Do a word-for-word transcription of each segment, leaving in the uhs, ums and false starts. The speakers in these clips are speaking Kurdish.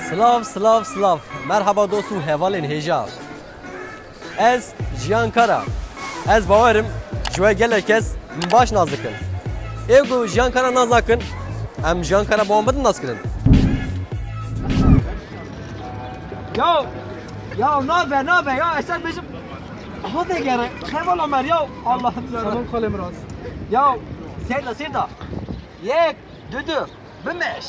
Silav, silav, silav. Merhaba dost û hevalên hêja. Ez Jiyan Kara. Ez bawerim ji we gelek kes min baş nas dikin. Ê ku Jiyan Kara nas nakin, em Jiyan Kara bi wan bidin naskirin. Ya, ya nabe, nabe ya, ez ser bêjim. Hadi gere, heval Ömer ya, Allah'ım ya. Tamam, kalem rast. Ya, seyda, seyda. Yek, düdü. Bimeş.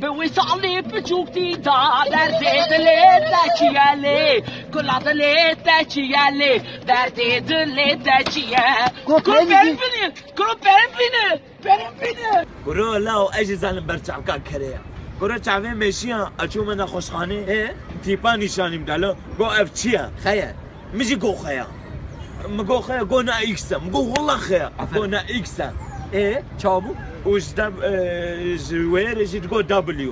Bi wî salî piçûk tî da, derdê dilê te çi ye lê? Kula dilê te çi ye lê? Derdê dilê te çi ye? Kop, ne diyecek? Kuro perpîne, kuro perpîne, perpîne. Kuro law, ez jî zalim ber çavka kerê ya. Kuro çavê meşiya, açû me nexweşxanê. Ê? Tîpa nîşanîm da lo. Go ev çi ye? Xeye. Min jî got xeya. Min got xeya, got na X e. Min got wela xeya. Aferin. Got na X e. Ê, çawa bû? Û ji deb-, e, ji wêrê jî digot W.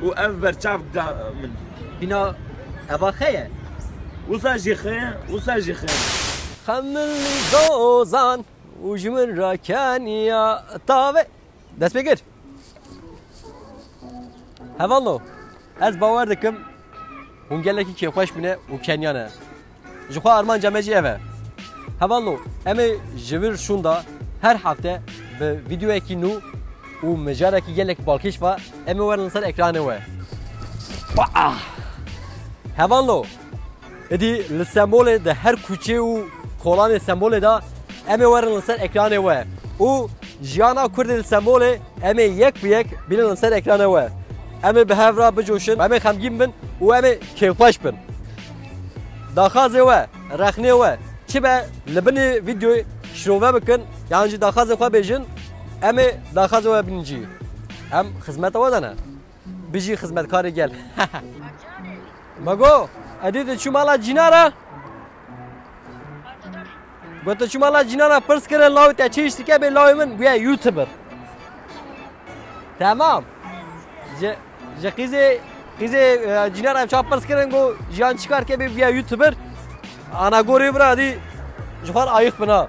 Û ev berçav da min. Hîna eva xeye. Wisa jî xeye, wisa jî xeye. Xem min li dozan û ji min re keniya tavê. Dest pê kir. Hevalno, ez bawer dikim hûn gelekî kêfxweş bûne û keniya ne. Ji xwe armanca me jî ev e. Hevalno, em ê ji vir şûnda her hefte bi vîdeoyekî nû û mijarekî gelek balkêş ve em ê werin li ser ekranê we. Ba! Hevalno, Êdî li Stenbolê di her kuçê û kolanê Stenbolê de em ê werin li ser ekranê we û jiyana Kurdê li Stenbolê em ê yek bi yek bînin li ser ekranê we. Em ê bi hev re bicoşin, em ê xemgîn bin û em ê kêfxweş bin. Daxazê we, rexnê we çi be li binê vîdeoyê şirove bikin, yan jî daxazê xwe bêjin, em ê daxazê we bînin cî. Em xizmeta we de ne. Bijî xizmetkarê gel. Mago, edî tu çû mala Cînara? Got tu çû mala Cînara pirs kirin, lawê te çi iş dike bê lawê min bûye YouTuber. Tamam. Ji, ji qîzê, qîzê, e, Cînara em çawa pirs kirin, got jiyan çi kar ke bê bûye YouTuber. Ana gorê bira dî ji xwe re ayık bina.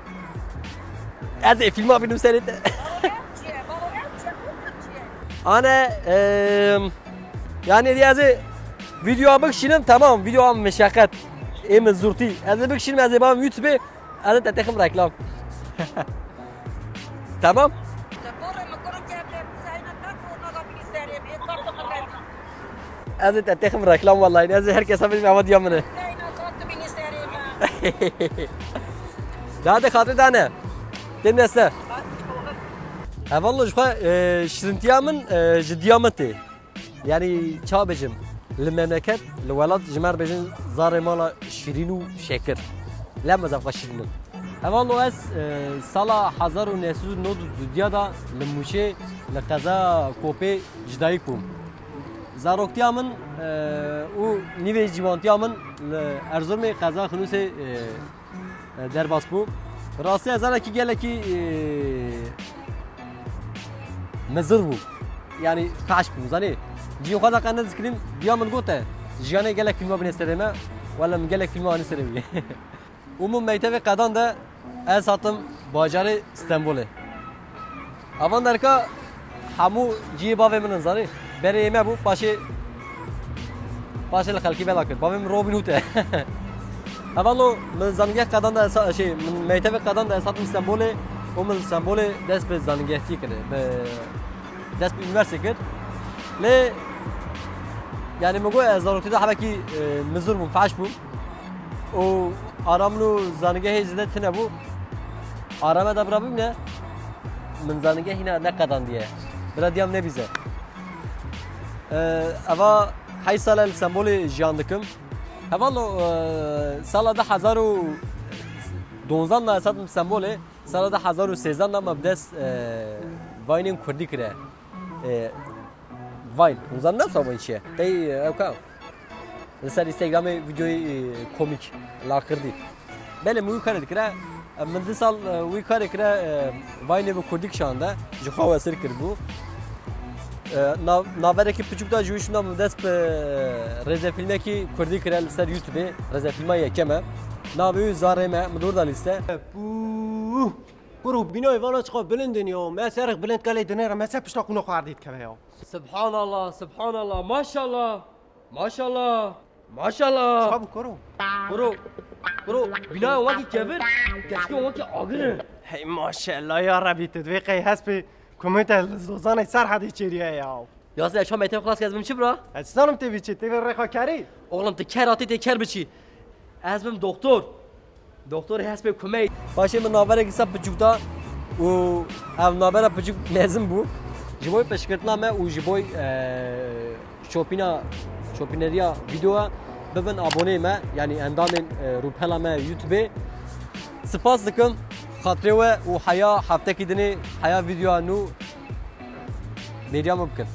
Ez ê filma bînim serê te. Ane, em, yani dî ez ê videoya bikişînim, tamam, videoya meşeqet. Ê min zûrtî. Ez ê bikişînim, ez ê bam YouTube, ez ê te têxim reklam. Tamam. Ez ê te têxim reklam, wallahî. Ez ê her kesa bêjim, eva diya min e. Da de xatirê dane. Tên deste. Hevalno ji xwe, e, şirintiya min, e, ji diya min tê. Yani, ça bêjim, li memleket, li welat ji me re bêjin zarê mala şirîn û şekir. Lê em zaf xwe şirîn in. Hevalno ez, e, sala hezar û neh sed û nod û du de li Mûşê, li qeza Kopê ji dayik bûm. Zaroktiya min, e, û nîvê ciwantiya min li Erzurumê qeza Xinûsê, e, e, derbas bû. Rastî ez zanekî gelekî, e, mizir bû. Yani taş bû, zanî. Cî xwe de qe nedizikirîm, diya min gote, jiyanê gelek fîlma bîne serê me, wele min gelek fîlma anî serê wî. Û min mektevê qedan de ez hatim bajarê Stenbolê. Avan derka hemû cihê bavê min in, zanî. Berê yê me bû, paşê, paşê li xelkî bela kir. Bavê min Robin Hood e. Hevalno, min zanîngeh qedan de ez ha-, şey, min mektevê qedan de ez hatim Stenbolê û min li Stenbolê dest bi zanîngehtî kir. Bi, dest bi unîversîte kir. Lê, yani min got ez zaroktî de hebekî, e, mizir bûm, faş bûm. Û ara min û zanîngehê zêde tune bû. Ara me de bira bimîne, min zanîngeh hîna neqedandiye. Bira diya min nebîze. E, eva heyş sal e li Stenbolê jiyan dikim. Hevalno, e, sala du hezar û donzdan de ez hatim Stenbolê, sala du hezar û sêzdan de me bi dest, e, Vineên Kurdî kire. E, Vine, hûn zanin ne sabûn çi ye? Tey, e, ew ka. Li ser Instagramê videoyê, e, komîk, laqirdî. Belê min wî karê dikire. E, min du sal, e, wî karê kire, e, Vineê bi kurdî kişande. Ji xwe wesir kiribû. E, nav-, naverekî piçûk da ji wî şûnda min dest bi rêzefîlmekî kurdî kire li ser YouTubeê. Rêzefîlma yekem e. Navê wî Zarê Me, min dor da lîste. Pû. Kuro, bînayê vana çiqa bilind in ya. Me serek bilind kelê dinêre, me ser pişta qûna xwe erdê dikeve ya. Subhanallah, subhanallah, maşallah. Maşallah. Maşallah. Çabu kuro. Kuro. Kuro, bînaya wekî kevir, keşkê wekî agir in. Hey maşallah ya Rebî, tu divê qey hespê komete li Zozanê Serhedê çêriye ya. Ya se şam etem xlas ez bim çi bira? Ez zanim tê vî çi, tê vê rêxa kerî. Oğlum tu ker hatî tê ker biçî. Ez bim doktor. Doktor hespê kumey. Paşê min naverekî ser piçûk da û ev navera piçûk mezin bû. Ji bo piştgirtina me û ji bo, e, şopîna, şopîneriya vîdeoya bibin aboneyê me, yanî endamên, e, rûpela me YouTubeê. Spas dikim xatirê we û heya heftekî dinê heya vîdeoya nû mêriya min bikin.